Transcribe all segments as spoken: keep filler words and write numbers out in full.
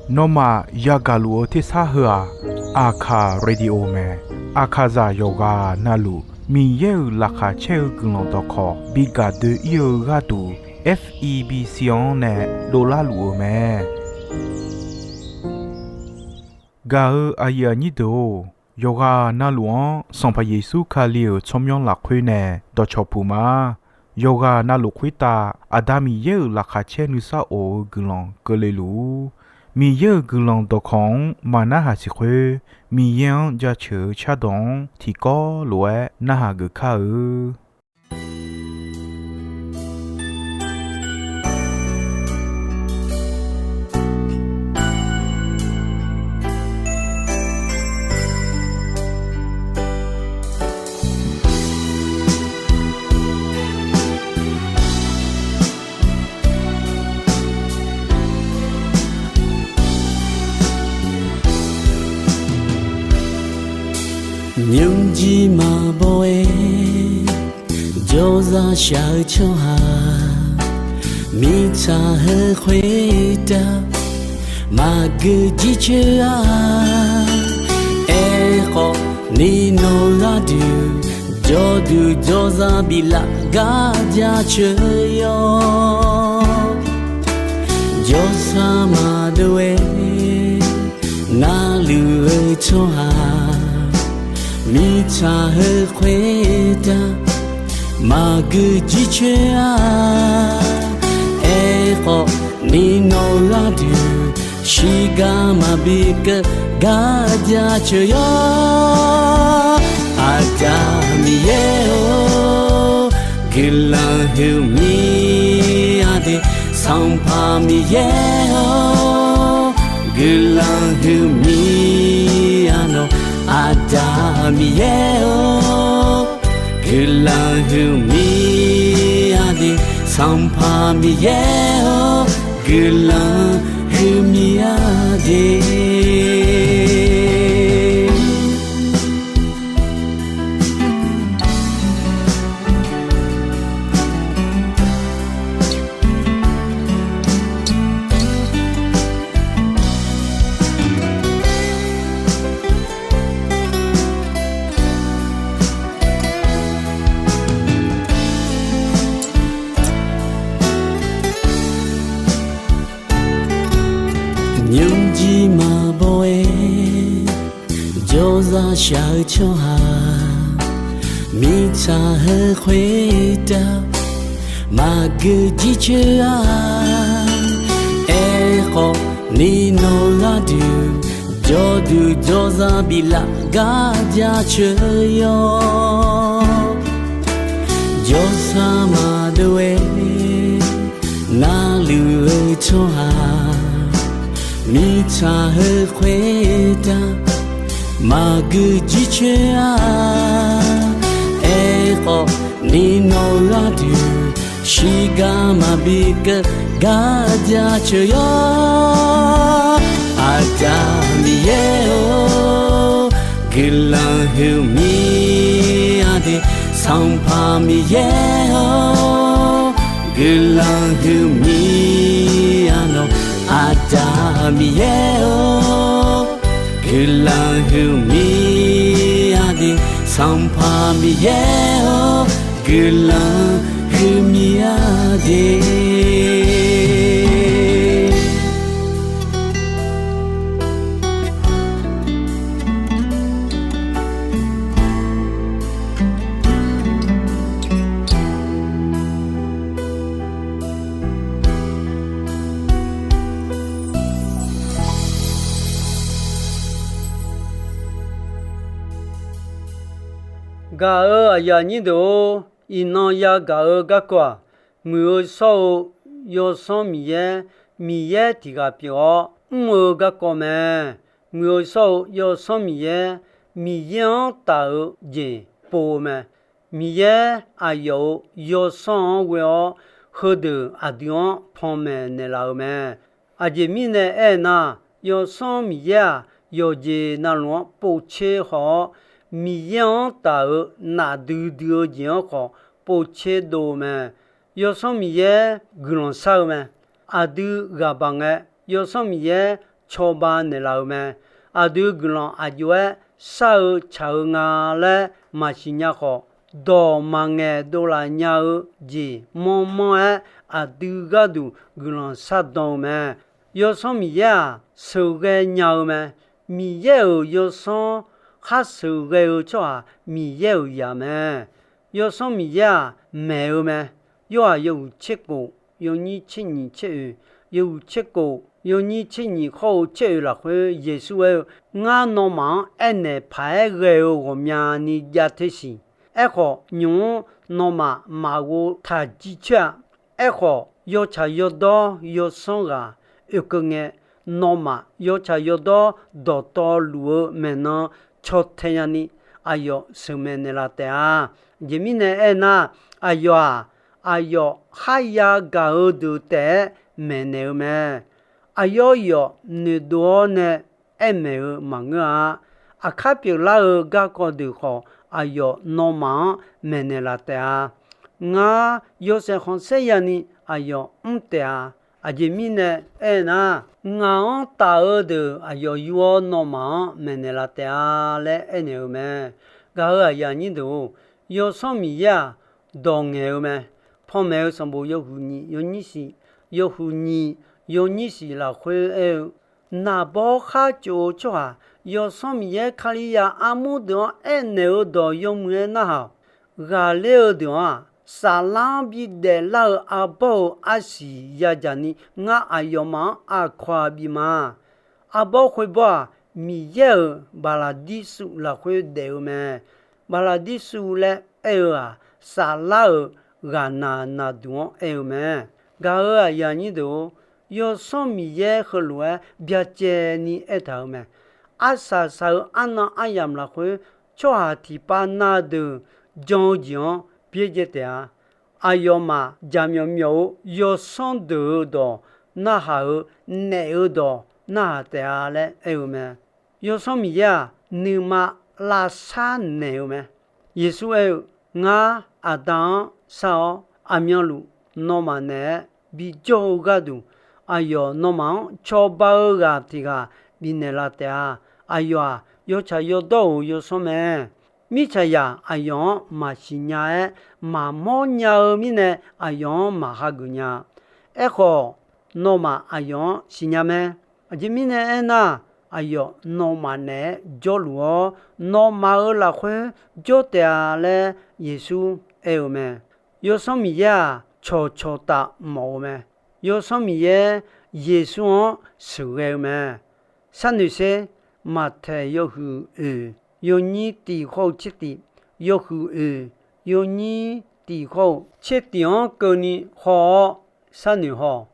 Nawmaf yagaq luf-eu tersar heu-aq, Aqkaq Radio mae. Aqkaqzaq yawqghaq navluf Miqyaer-euq laqkhaq caer-eu guiqlanq dawqkawq bi gaq doe-ir-eu gharduq, F E B C-anr nae dovlar luf-euq mae. Gaq-eu aqyuif aqnyir deuq-or, yawqghaq navluf-anr Sanqpaq Yeqsur Kali-euq tsawrmyanr lafkhoer nae dawqcawq puq ma. Yawqghaq navluf khoertav Aqda Miqyaer-euq laqkhaq caer nuisar of-eu guiqlanq keuvle luf-ur. Miqyaer-euq guiqlanq dawqkawq-anr maqnarhaq siq khoer, Miqyaer-anr jaceuq-eu cardawq-anr tiqkawv lof-aer narhaq geuf kar-eu. Nymrjir maqbaw-aer jawrzaq shaq-eu tsawrhaq, mirtsaq heu khoertav maqgeu jircoer-a. Aerkhawf ni nawq gharduq jawrduq jawrzaq biflaf gar jaceuq yawr. Jawrsar maqdov-aer narluf-eu tsawrhaq, mirtsaq heu khoertav maqgeu jircoer-a. Aerkhawf ni nawq gharduq shiqgar maqbi keuv gar jaceuq yawr. Aqda Miqyaer-or, guiqlanq huiqmir-a de. Sanqpaq Miqyaer-or, guiqlanq huiqmir-a nawq. Aqda Miqyaer-or, guiqlanq huiqmir-a de. Sanqpaq Miqyaer-or, guiqlanq huiqmir-a de. Nymrjir maqbaw-aer jawrzaq shaq-eu tsawrhaq, mirtsaq heu khoertav maqgeu jircoer-a. Aerkhawf ni nawq gharduq jawrduq jawrzaq biflaf gar jaceuq yawr. Jawrsar maqdov-aer narluf-eu tsawrhaq, mirtsaq heu khoertav maqgeu jircoer-a. Aerkhawf ni nawq gharduq shiqgar maqbi keuv gar jaceuq yawr. Aqda Miqyaer-or, guiqlanq huiqmir-a de. Sanqpaq Miqyaer-or, guiqlanq huiqmir-a nawq. Aqda Miqyaer-or, guiqlanq huiqmir-a de. Sanqpaq Miqyaer-or, guiqlanq huiqmir-a de. Gaq-euq aqyuif aqnyir deuq-or, iqnan yagaq-eu garkawv-aq, Muiq-eu shawr-eu Yawsanr Miqyaer, Miqyaer tiq ghaq pyeuf-awr mr-eu garkawv mae. Muiq-eu shawr-eu Yawsanr Miqyaer, Miqyaer-anr taf-eu jeq pov-eu mae. Miqyaer aqyawf-euq Yawsanr-anr ghoe-awr, heudeuq aqdui-anr panmaeq naeqlaf-euq mae. Aqjeq mirnae aernar, Yawsanr Miqyaer-aq, yawqjeq navluf-anr povtser haw-awr, Miqyaer-anr taf-euq nafdui dui-eu jeq-anr khawf povtser dov-eu mae. Yawsanr Miqyaer guiqlanq shar-eu mae. aqdui ghaq baq ngae, Yawsanr Miqyaer cawba naeqlaf-euq mae. Aqdui guiqlanq aqjox-aer shar-eu tsaq-eu nga laer maqsiq nya khawf, dawq maqngaeq dovlaf nya-eu jeq manrmanr-aer, aqdui gharduq guiqlanq shardan-eu mae. Yawsanr Miqyaer-aq, sheuqghae nya-eu mae. Miqyaer-euq Yawsanr khar sheuqghae-eu tsawrhaq Miqyaer-euq zaq mae. Yawsanr Miqyaer-aq, maeq-eu mae. Yorhaq yawhuiq tser kof, yawnyir tser nyiq tser oeq, yawhuiq tser kof, yawnyir tser nyiq khawr-eu tser oeq lafkhoer Yeqsur aer-eu, Ngar nawmaf-anr aernaeq paq-aer ghae-eu ghawqmyani jav te siq. Aerkhawf, nymq-mr nawmaf maqghov taq jircoer-a. Aerkhawf, yawtsaq yawdawr yawsanr ghaq oekeuv ngae, nawmaf yawtsaq yawdawr dawqtawvluf-eu maeqnan caw tae nyani, aqyawf sheuqmaeq naeqlaf taef-a. Aqjeq mirnae aernar, aqyawf-aq, aqyawf kharya gaq-eu deuq taef-aer maeqnaeq-eu mae. Aqyawf yawf noeqdov-awr nae aermaeq-eu maqngeur-a. Aqkar pyeuflar-eu garkawv deuq khawf, aqyawf nawmaf-anr maeqnaeq laf taef-a. Ngar yawshaef khanqsaer yani aqyawf mr taef-a. Aqjeq mirnae aernar, ngaq-anr taf-eu deuq aqyawf yur-awr nawmaf-anr maeqnaeq laf taef-a laer aernaeq-eu mae. Gaq-euq aqyuif aqnyir deuq-or, Yawsanr Miqyaer-aq, dawq ngaeq-eu mae. Panmaeq-eu sanqbof yawhuiq nyiq, yawnyir siq, yawhuiq nyiq, yawnyir siq lafkhoer aer-eu, Naqbawr khar tsof-eu tsawrhaq, Yawsanr Miqyaer Kalizaq armur deuq-anr aernaeq-eu dawq yawmuiq-aer narhaq-awq. Ghaqler-eu deuq-anr-aq, saflar-anr bidaef lar-eu arbawr-euq arsiq yadzaq ni, ngar aqyawfmaf-anr aqkawq-aq bif ma. Arbawr khoerbawr-aq, Miqyaer-euq baqlaqdirsuv lafkhoer daef-eu mae. Baqlaqdirsuv laer aer-eu-aq, saflar-euq ghaqnaq naqduq-anr aer-eu mae. Gaq-euq aqyuif aqnyir deuq-or, Yawsanr Miqyaer heulof-aer byacaevni aertaq-euq mae. Arsaq saq-eu arnan aryamq lafkhoer, tsawrhaq tiqpav na deuq jan-eu jeq-anr byaerdzae taef-a. Aqyawfmaf jaqmyawf myawf-eu yawsanr deuq-euq dawq narhaq-eu, naef-eu dawq narhaq taef-a laer aer-eu mae. Yawsanr Miqyaer-aq, nuima lavshar naeq-eu mae. Yeqsur aer-eu, Ngar Aqda-anr shar-awr, aqmyanluf nawmaf naeq-aer bijawr-eu gharduq, aqyawf nawmaf-anr cawba-eu ghaq tiq ghaq bifnaeq laf taef-a. Aqyawf-aq, yawtsaq yawdawr-euq yawsanr mae. Mirtsaqzaq aqyawf-anr maqsiq nya-aer, maqmawr nya-eu mirnae aqyawf-anr maqhageuf nya. Aerkhawf, nawmaf aqyawf-anr siqnya mae. Aqjeq mirnae aernar, aqyawf nawmaf naeq-aer jawrluf-awr, nawmaf-euq lafkhoer jawr taef-a laer Yeqsur aer-eu mae. Yawsanr Miqyaer-aq, cawqcawq taf mawf-eu mae. Yawsanr Miqyaer Yeqsur-anr sheuqghae-eu mae. Sharnoeq sher, Maqtaeq yawhuiq oeq, yawnyir tiq hawr-eu tser tiq, yawhuiq oeq, yawnyir tiq hawr-eu tser tiq-anr keuvni haw-awr sharnoeq haw.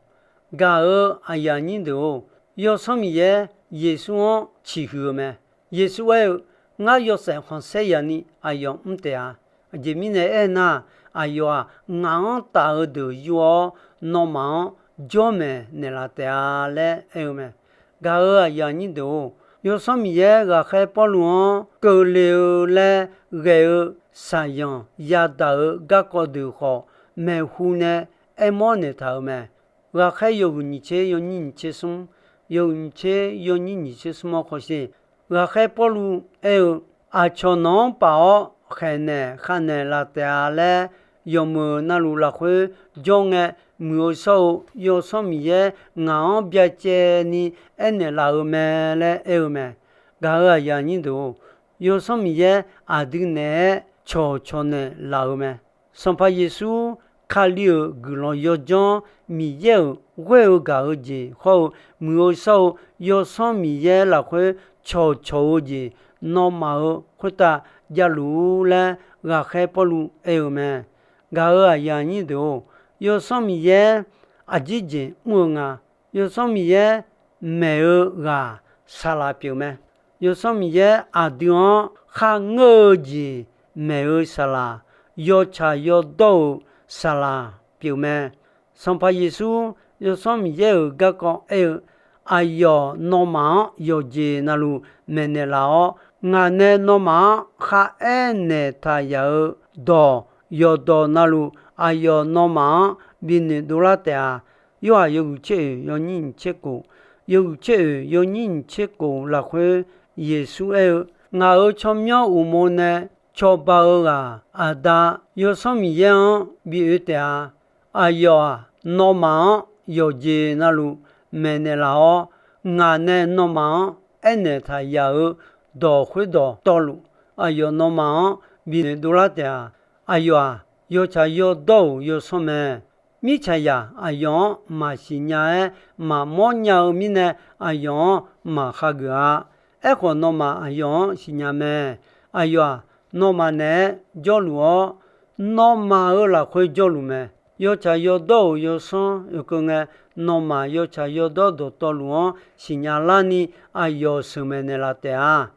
Gaq-euq aqyuif aqnyir deuq-or, Yawsanr Miqyaer Yeqsur-anr ciqhuiq-eu mae. Yeqsur aer-eu, Ngar yawshaef khanqsaer yaqni aqyawf mr taef-a. Aqjeq mirnae aernar, aqyawf-aq, ngaq-anr taf-eu deuq yur-awr, nawmaf-anr jawrmaeq naeqlaf taef-a laer aer-eu mae. Gaq-euq aqyuif aqnyir deuq-or, Yawsanr Miqyaer ghaqkhaer Pawrluv-anr keuvle-eu laer ghae-eu shaqzanq yadaq-euq garkawv deuq khawf, maeqhu nae aermawr naeqtaq-euq mae. Ghaqkhaer yawhuiq nyiq tser yawnyir nyiq tser smr, yawhuiq nyiq tser yawnyir nyiq tser smr-anr khawsher, ghaqkhaer Pawrluv aer-eu, Aqcawq nawq-anr paf-awr khaeqnaeq khavnaeq laf taef-a laer, yawmeuq navluf lafkhoer jawr ngae, muiq-eu shawr-eu Yawsanr Miqyaer ngaq-anr byacaevni aernaeq laf-eu mae laer aer-eu mae. Gaq-euq aqyuif aqnyir deuq-or, Yawsanr Miqyaer aqdui naeq-aer cawqcawq naeq laf-eu mae. Sanqpaq Yeqsur, Kali-euq guiqlanq yawdzanr, Miqyaer-euq ghoer-eu gaq-eu jeq hawr-eu, muiq-eu shawr-eu Yawsanr Miqyaer lafkhoer cawqcawq-eu jeq, nawmaf-euq khoertav javluf-ur laer ghaqkhaer Pawrluv aer-eu mae. Gaq-euq aqyuif aqnyir deuq-or, Yawsanr Miqyaer aqjeq jeq mr-eu nga. Yawsanr Miqyaer maeq-eu ghaq saqlaq pyeuf mae. Yawsanr Miqyaer aqdui-anr kharngeur-eu jeq maeq-eu saqlaq, yawtsaq yawdawr-euq saqlaq pyeuf mae. Sanqpaq Yeqsur Yawsanr Miqyaer-euq garkawv aer-eu, Aqyawf nawmaf-anr yawqjeq navluf maeqnaeq laf-awr, ngaq nae nawmaf-anr kharaer naeqtaq yaf-eu dawq yawqdawq navluf, aqyawf nawmaf-anr binoeq dovlar taef-a. Yorhaq yawhuiq tser oeq yawnyir nyiq tser khof, yawhuiq tser oeq yawnyir nyiq tser khof lafkhoer Yeqsur aer-eu, Ngaq-euq tsawrmyanr uqmov nae cawba-eu ghaq Aqda Yawsanr Miqyaer-anr bi oe taef-a. Aqyawf-aq, nawmaf-anr yawqjeq navluf maeqnaeq laf-awr, ngaq nae nawmaf-anr aernaeq taq yaf-euq dawq khoerdawq tawvluf, aqyawf nawmaf-anr binoeq dovlar taef-a. Aqyawf-aq, yawtsaq yawdawr-euq Yawsanr mae. Mirtsaqzaq aqyawf-anr maqsiq nya-aer maqmawr nya-eu mirnae, aqyawf-anr maqhageuf-a. Aerkhawf, nawmaf aqyawf-anr siqnya mae. Aqyawf-aq, nawmaf naeq-aer jawrluf-awr, nawmaf-euq lafkhoer jawrluf mae. Yawtsaq yawdawr-euq Yawsanr oekeuv ngae, nawmaf yawtsaq yawdawr dawqtawvluf-anr siqnya larni aqyawf sheuqmaeq naeqlaf taef-a.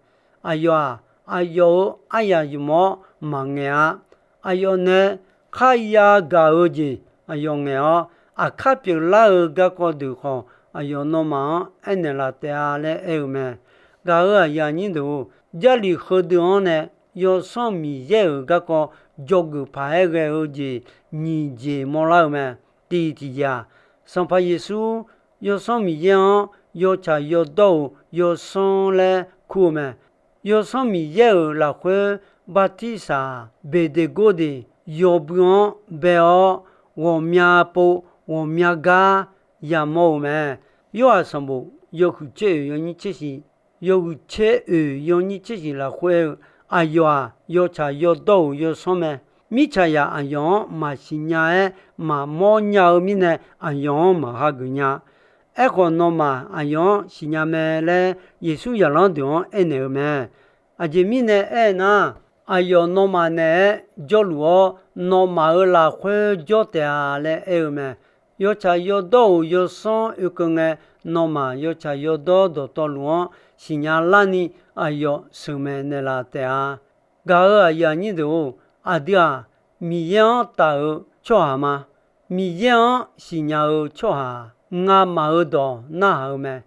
Aqyawf-aq, aqyawf-euq aryaq ymq-awr maqngaeq-a. Aqyawf nae kharya gaq-eu jeq aqyawf ngaeq-awr, aqkar pyeuflar-eu garkawv deuq khawf, aqyawf nawmaf-anr aernaeq laf taef-a laer aer-eu mae. Gaq-euq aqyuif aqnyir deuq-or, Jarlif heudeuq-anr nae Yawsanr Miqyaer-euq garkawv dzawgeuf paq-aer ghae-eu jeq nyiq jeq mawrlar-eu mae. Tiq tiqjeq-aq, Sanqpaq Yeqsur Yawsanr Miqyaer-anr yawtsaq yawdawr-euq Yawsanr laer kur-eu mae. Yawsanr Miqyaer-euq lafkhoer bartirsaq beqdeqgordeq yawbui-anr bae-awr, ghawqmya pov ghawqmya gar yamawr-eu mae. Yorhaq sanqbof yawhuiq tser oeq yawnyir tser shiq, yawhuiq tser oeq yawnyir tser shiq lafkhoer aer-eu, aqyawf-aq, yawtsaq yawdawr-euq Yawsanr mae. Mirtsaqzaq aqyawf-anr maqsiq nya-aer maqmawr nya-eu mirnae, aqyawf-anr maqhageuf nya. Aerkhawf, nawmaf aqyawf-anr siqnya mae laer Yeqsur zaqlanr deuq-anr aernaeq-eu mae. Aqjeq mirnae aernar, aqyawf nawmaf naeq-aer jawrluf-awr, nawmaf-euq lafkhoer jawr taef-a laer aer-eu mae. Yawtsaq yawdawr-euq Yawsanr oekeuv ngae, nawmaf yawtsaq yawdawr dawqtawvluf-anr siqnya larni aqyawf sheuqmaeq naeqlaf taef-a. Gaq-euq aqyuif aqnyir deuq-or, aqdui-aq, Miqyaer-anr taf-eu tsawrhaq ma. Miqyaer-anr siqnya-eu tsawrhaq-aq, ngamaf-euq dawq narhaq-eu mae.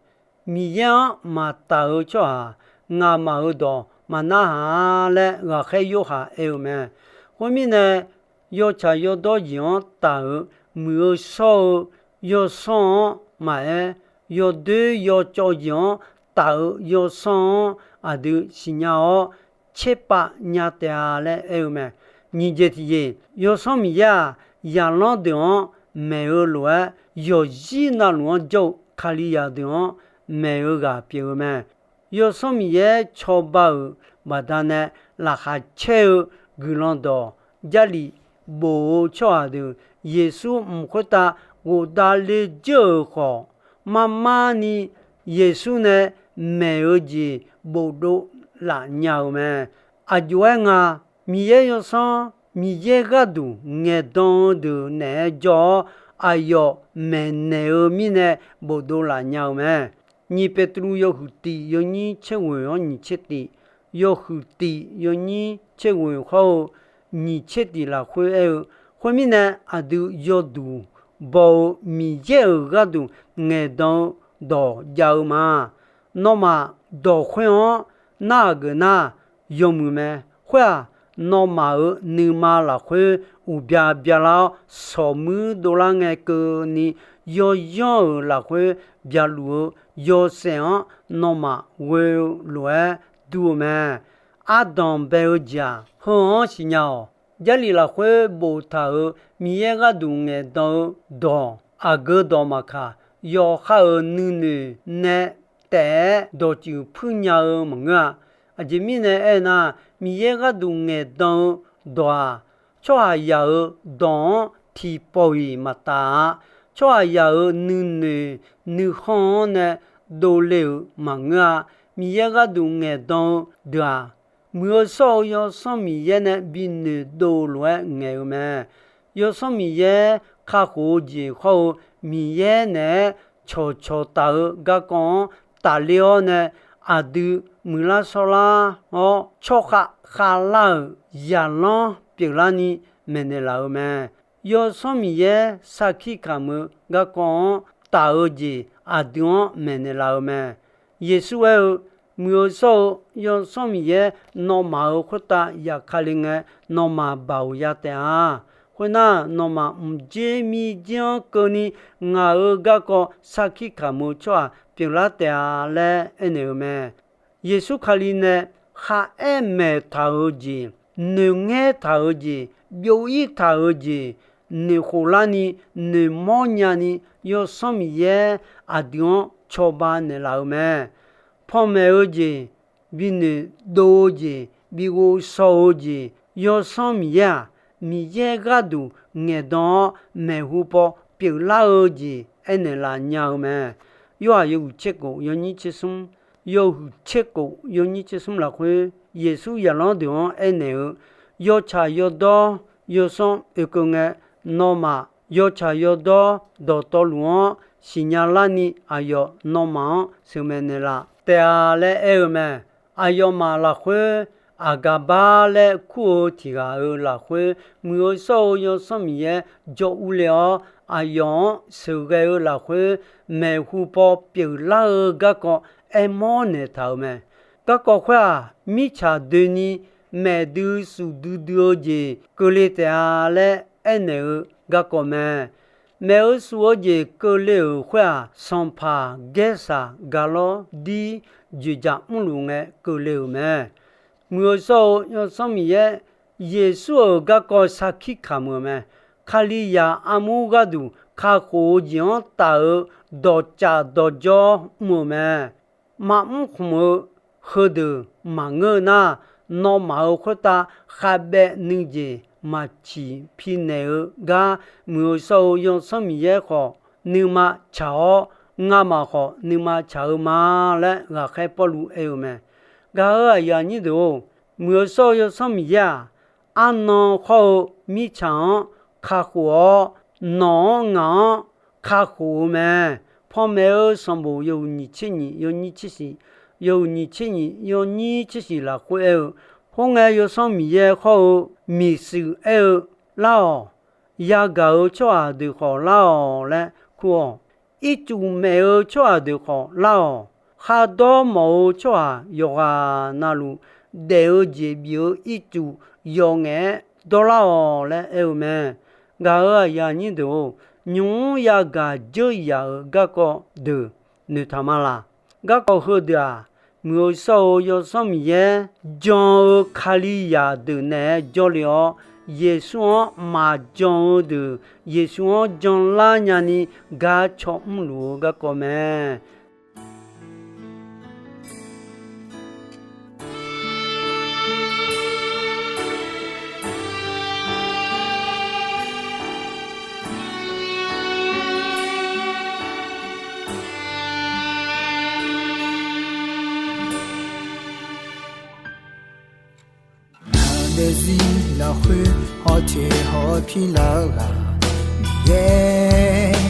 Miqyaer-anr maqtaf-eu tsawrhaq-aq, ngamaf-euq dawq maqnarhaq-a laer ghaqkhaer Yorhaq aer-eu mae. Khoermirnae, yawtsaq yawdawr jeq-anr taf-euq muiq-eu shawr-eu Yawsanr-anr maqaer, yawdoer yawcawv jeq-anr taf-euq Yawsanr-anr aqdui siqnya-awr, tserpav nya taef-a laer aer-eu mae. Nyiq jeq tiqjeq, Yawsanr Miqyaer-aq, zaqlanr deuq-anr maeq-eu lof-aer, yawqzir navluf-anr jawr-eu Kalizaq deuq-anr maeq-eu ghaq pyeuf-eu mae. Yawsanr Miqyaer cawba-euq baqdanae laqkhaq caer-eu guiqlanq dawq Jarlif bof-eu tsawrhaq deuq Yeqsur mq khoertav ghofdav ler dzeur-euq khawf, marmarni Yeqsur nae maeq-eu jeq bofdov laf nya-eu mae. Aqjox-aer nga, Miqyaer Yawsanr, Miqyaer gharduq ngaeqdan-eu deuq naeq-aer jawr-awr, aqyawf maeqnaeq-eu mirnae bofdov laf nya-eu mae. Nyiq Beqtuvluv yawhuiq tiq yawnyir tser ghoeq-anr nyiq tser tiq, yawhuiq tiq yawnyir tser ghoeq hawr-eu nyiq tser tiq lafkhoer aer-eu, khoermirnae, aqdui yawduq baw-eu Miqyaer-euq gharduq ngaeqdan-eu dawq jav-eu ma. Nawmaf dawq khoer-anr narhaq geuf nar, yawmuiq mae. Khoer-aq, nawmaf-euq nuima lafkhoer uqbya byalar-awr, sawqmuir dovlar ngae keuvni, yawyanr-euq lafkhoer byaluf-eu yawshaef-anr nawmaf ghoe-eu lof-aer dur-eu mae. Ardanq bae-eu jeq-aq, heu-anr siqnya-awq. Jarlif lafkhoer boftaq-euq Miqyaer gharduq ngaeqdan-eu dawq, aqgeu dawq maqkaq, yawqha-euq nuinoeq nae taef-aer dawqtsuif puirnya-eu maqngeur-a. Aqjeq mirnae aernar, Miqyaer gharduq ngaeqdan-eu dawq-aq, tsawrhaqzaq-euq dawq-anr tiqpawf-iq maqtaf-a. Tsawrhaqzaq-euq nuinoeq nuikhanr-anr nae dovle-euq maqngeur-a. Miqyaer gharduq ngaeqdan-eu deuq-aq, muiq-eu shawr-eu Yawsanr Miqyaer nae bi noeqdov lof-aer ngaeq-eu mae. Yawsanr Miqyaer kakhof-eu jeq hawr-eu Miqyaer naeq-aer cawqcawq taf-eu garkawv-anr tafler-awr nae, aqdui muiqlar shawrlar-awr, tsawrkhav khavlar-euq zaqlanr pyeuflarni maeqnaeq laf-eu mae. Yawsanr Miqyaer sarkir kamq-eu garkawv-anr taf-eu jeq aqdui-anr maeqnaeq laf-eu mae. Yeqsur aer-eu, Muiq-eu shawr-eu Yawsanr Miqyaer nawmaf-euq khoertav yafkale ngae, nawmaf baoq ya taef-a. Khoernar, nawmaf mqdzer mirdzer-anr keuvni ngaq-euq garkawv sarkir kamq-eu tsawrhaq pyeuflar taef-a laer aernaeq-eu mae. Yeqsur Kali nae kharaer maeq taq-eu jeq, noeqngaer taq-eu jeq, byov-ir taq-eu jeq, noeqkhof larni, noeqmawr nyani, Yawsanr Miqyaer aqdui-anr cawba naeqlaf-eu mae. Panmaeq-eu jeq, binoeq dov-eu jeq, bi ghovshaw-eu jeq, Yawsanr Miqyaer-aq, Miqyaer gharduq ngaeqdan-awr maeqhu paw pyeuflar-eu jeq aernaeq laf nya-eu mae. Yorhaq yawhuiq tser khof yawnyir tser smr, yawhuiq tser khof yawnyir tser smr lafkhoer, Yeqsur zaqlanr deuq-anr aernaeq-eu, Yawtsaq yawdawr yawsanr oekeuv ngae, nawmaf yawtsaq yawdawr dawqtawvluf-anr siqnya larni, aqyawf nawmaf-anr sheuqmaeq naeqlaf taef-a laer aer-eu mae. Aqyawfmaf lafkhoer Aqgaqbar laer kur-eu tiq ghaq-euq lafkhoer, muiq-eu shawr-eu Yawsanr Miqyaer jawr urle-awr, aqyawf-anr sheuqghae-eu lafkhoer maeqhu paw pyeuflar-eu garkawv aermawr naeqtaq-euq mae. Garkawv khoer-aq, mirtsaq doeni maeqdui suf duidui-eu jeq keuvle taef-a laer aernaeq-eu garkawv mae. Maeq-eu suf-eu jeq keuvle-euq khoer-aq, sanqpaq, gaersaq, gaqlawr, dir, dzoeqdzaq mrluf ngae keuvle-euq mae. Muiq-eu shawr-eu Yawsanr Miqyaer, Yeqsur-euq garkawv sarkir kamq-euq mae. Kalizaq armur gharduq kakhof-eu jeq-anr taf-eu dawqcaf dawqjawr mr-euq mae. Maqmr khmq-eu heudeuq maqngeur-eu nar, nawmaf-euq khoertav khavbaev nuijeq maqciq pi naeq-eu gar, muiq-eu shawr-eu Yawsanr Miqyaer khawf nuima tsaq-awr, ngamaf khawf nuima tsaq-eu ma laer ghaqkhaer Pawrluv aer-eu mae. Gaq-euq aqyuif aqnyir deuq-or, muiq-eu shawr-eu Yawsanr Miqyaer-aq, arnan khawr-eu mirtsaq-anr kakhof-awr, nawq-anr ngaq-anr kakhof-eu mae. Panmaeq-eu sanqbof yawhuiq nyiq tser nyiq yawnyir tser shiq, yawhuiq nyiq tser nyiq yawnyir tser shiq lafkhoer aer-eu, khoerngae Yawsanr Miqyaer khawr-eu miqshuif aer-eu, Lar-awq. Yagaq-eu tsawrhaq deuq khawf lar-awq laer kur-awq. Ircuf maef-eu tsawrhaq deuq khawf lar-awq. Khardawr mawf-eu tsawrhaq yawqghaq navluf daef-eu jeq bif-eu ircuf yawf ngaef-aer dawrlar-awq laer aer-eu mae. Gaq-euq aqyuif aqnyir deuq-or, nymq-mr yagaq dzeur yaf-euq garkawv deuq noeqtaq ma laq. Garkawv heudeuq-aq, muiq-eu shawr-eu Yawsanr Miqyaer jan-eu Kalizaq deuq naeq-aer jawrle-awr, Yeqsur-anr maqjan-eu deuq Yeqsur-anr janlar nyani gar caw mrluf-eu garkawv mae. Ngaq daefzir lafkhoer hawteq hawpir lar-eu ghaq Miqyaer,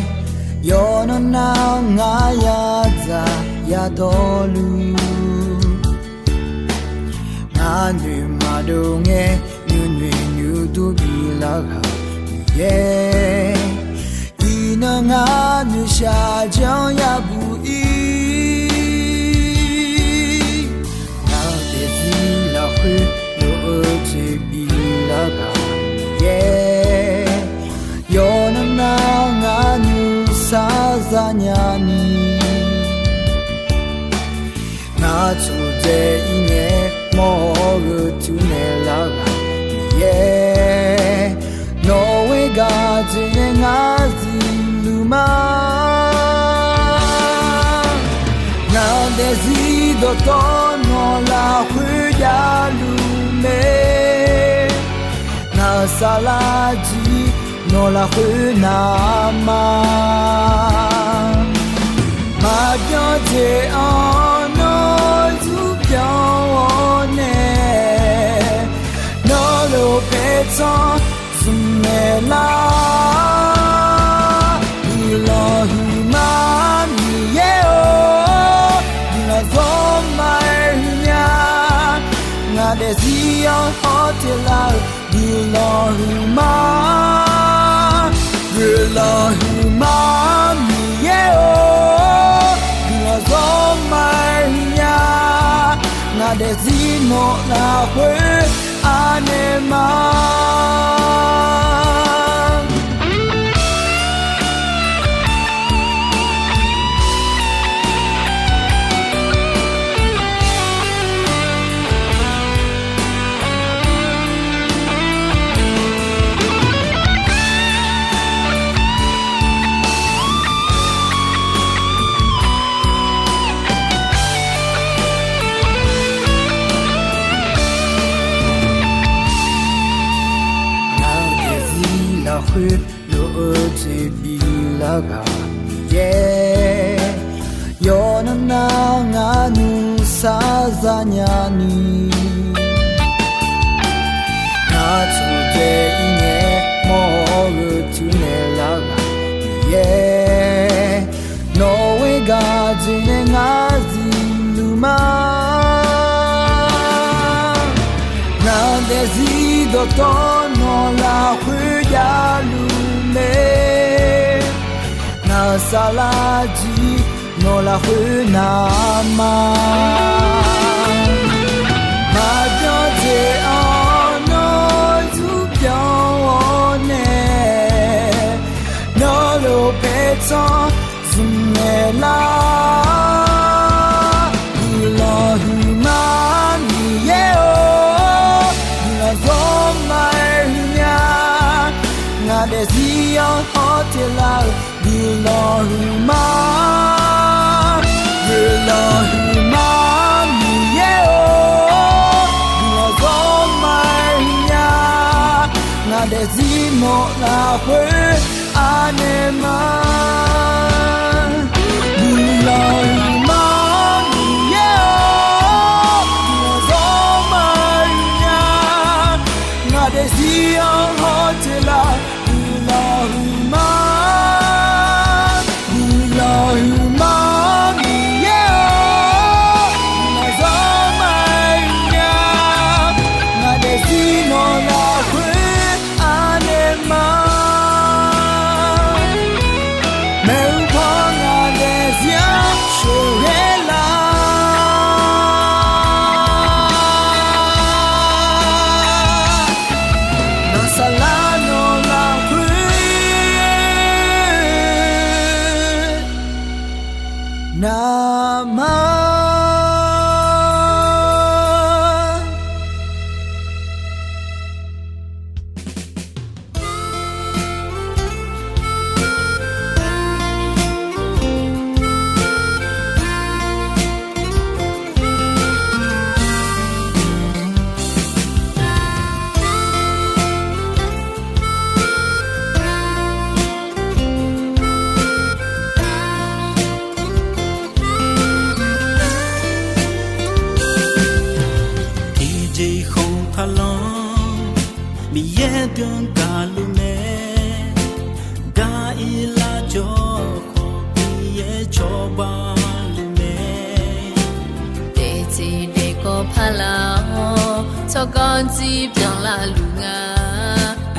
yawqnan nar-eu ngar yadzaq yadawrluf, ngar noeq maqdov ngae nuinoeq nuidur bilar ghaq Miqyaer, iqnan ngar noeqshaq janr yabuq ir. Ngaq daefzir lafkhoer lof-eu jeq bilar ghaq Miqyaer, yawqnan nar-eu ngar nuisar zanya ni, ngar tsofdzae ir ngae mawr-awr gheuteuq naeqlar ghaq Miqyaer, nawq-eu gaq jeq nae ngar zifluf ma. Ngaq daefzir dawqtawvluf nawq lafkhoer javluf mae. Ngaq saflar jir nawq lafkhoer navma, maqbyan jeq-anr nawr zmqbyan-awr nae, nawr lof paertsanr zmqmaeq lar. Guiqlanq huiqma Miqyaer-or, guiqlanq zawr ma-aer huiqnya. Ngaq daefzir-anr hawteq lar-euq guiqlanq huiqma, guiqlanq huiqma Miqyaer-or, guiqlanq zawr ma-aer huiqnya. Ngaq daefzir nawq lafkhoer anaeq ma. sar zanya ni, ngaq tsawqdzae ir ngae mawr-eu tuinaeq lar ghaq Miqyaer, nawq-euq gharduq nae ngar zifluf ma. Ngaq daefzir dawqtawvluf nawq lafkhoer javluf mae. Ngaq saflar jir nawq lafkhoer navma. Maqbyan jeq-anr nawr zmq byan-awr nae, nawqlof paertsanr zmq ngaeqlar. Guiqlanq huiqma Miqyaer-or, guiqlanq zawrma-aer huiqnya. Ngaq daefzir-anr hawtelar-eu guiqlanq huiqma. Guiqlanq huiqma Miqyaer-or, guiqlanq zawrma-aer huiqnya. Ngaq daefzir nawq lafkhoer anaeq ma. Guiqlanq huiqma Miqyaer-or, guiqlanq zawrma-aer huiqnya. Ngaq daefzir-anr hawtelar guiqlanq huiqma. Guiqlanq huiqma Miqyaer-or, guiqlanq zawrma-aer huiqnya. Ngaq daefzir nawq lafkhoer anaeq ma. Maeqhu paw ngaq daefzir-anr sheuqghae lar. Ngaq saflar nawq lafkhoer navma. Tiqjeq khanq taqlanr, Miqyaer byan gaqluf mae. Gar irlar jawr khawf, Miqyaer cawba luf mae. Daefteq daefkawv paqlar-awr, tsawrganr jir byanlar luf nga.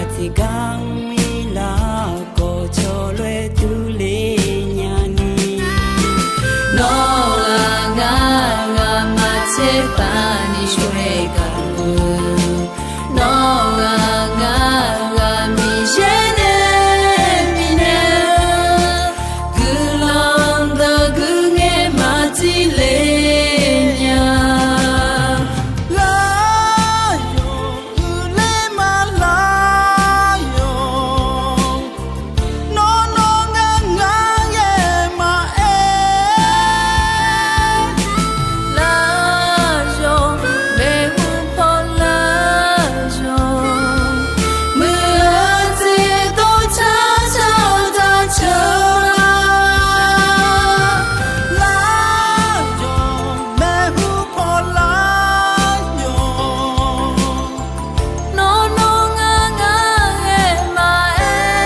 Aqtiq gar mrlar khawf, cawlof-aer durler nya ni. Nawr-aq ngar ghaq maqtser paq ni shawr-aer gaq-eu, nawr-aq ngar ghaq Miqyaer nae bifnaeq-eu, guiqlanq dawq guiqngaer maqtser le nya. Lar yawq huiqler ma lar yawq. Nawr nawr ngar ngar ghae maqaer. Lar yawq maeqhu paw lar yawq. Muiq-eu jeq dawrcar car-eu taceuq-a. Lar yawq maeqhu paw lar yawq. Nawr nawr ngar ngar ghae maqaer.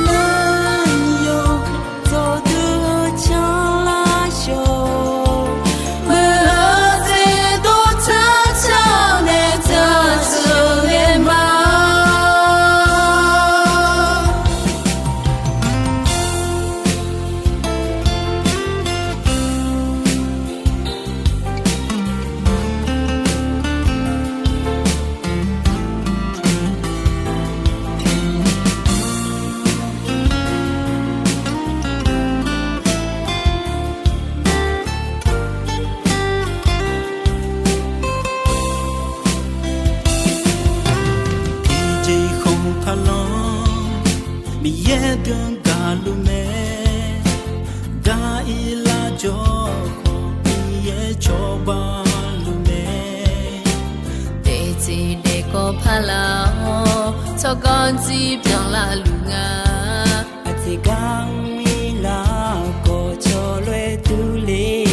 Lar yawq dawqdui-eu canlar yawq. Muiq-eu jeq dawrcar car-eu nae taceuq ghae ma. Tiqjeq khanq taqlanr, Miqyaer byan gaqluf mae. Gar irlar jawr khawf, Miqyaer cawba luf mae. Daefteq daefkawv paqlar-awr, tsawrganr jir byanlar luf nga. Aqtiq gar mrlar khawf, cawlof-aer durler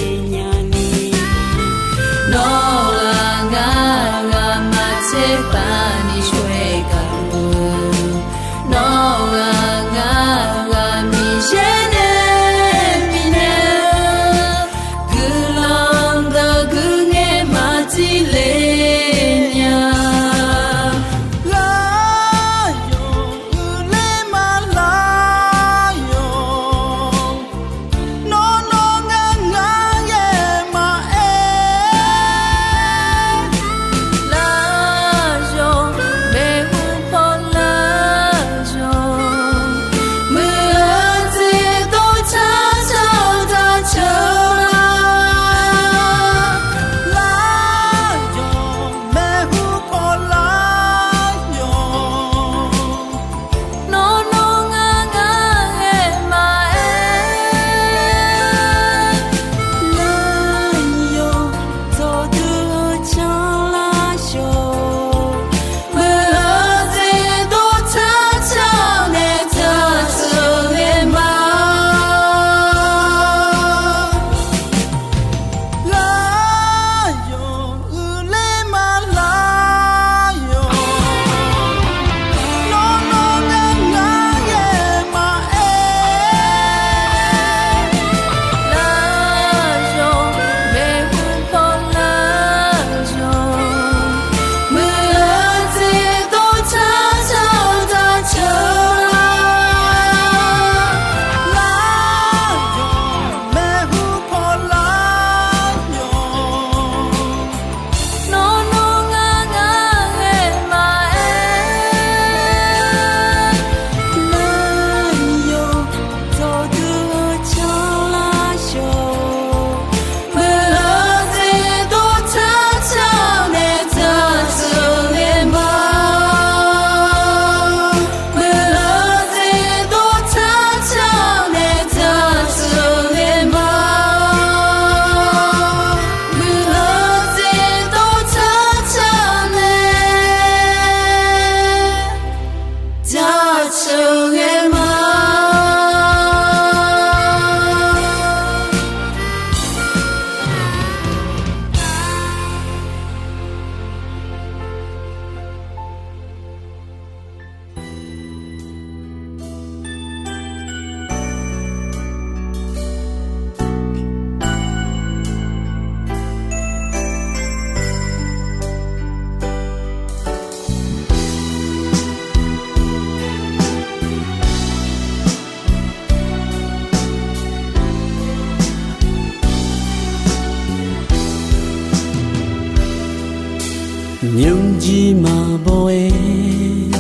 Nymrjir maqbaw-aer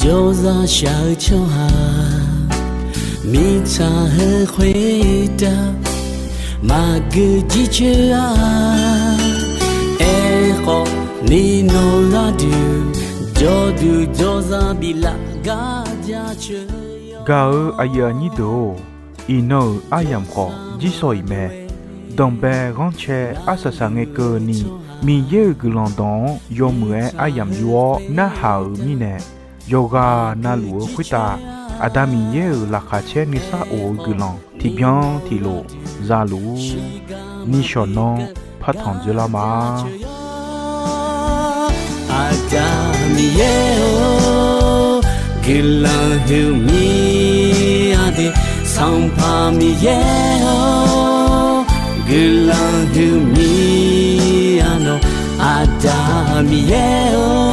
jawrzaq shaq-eu tsawrhaq, mirtsaq heu khoertav maqgeu jircoer-a. Aerkhawf, ni nawq-eu gharduq jawrduq jawrzaq biflaf gar jaceuq. Gaq-eu aqyuif aqnyir deuq-or, iqnan-euq aryamq khawf jirsawq iq mae. Danqbae ghanrcae arsaq saqngae keuvni, Miqyaer-euq guiqlanq dawq-anr yawmuiq-aer aryamq yur-awr narhaq-euq mirnae, yawqghaq navluf-eu khoertav Aqda Miqyaer-euq laqkhaq caer nuisar of-eu guiqlanq tiqbyan tiqlof zaluf-ur. Nishawq nanr partanq dzeurlar ma. Aqda Miqyaer-or, guiqlanq huiqmir-a de. Sanqpaq Miqyaer-or, guiqlanq huiqmir-a nawq. Aqda Miqyaer-or,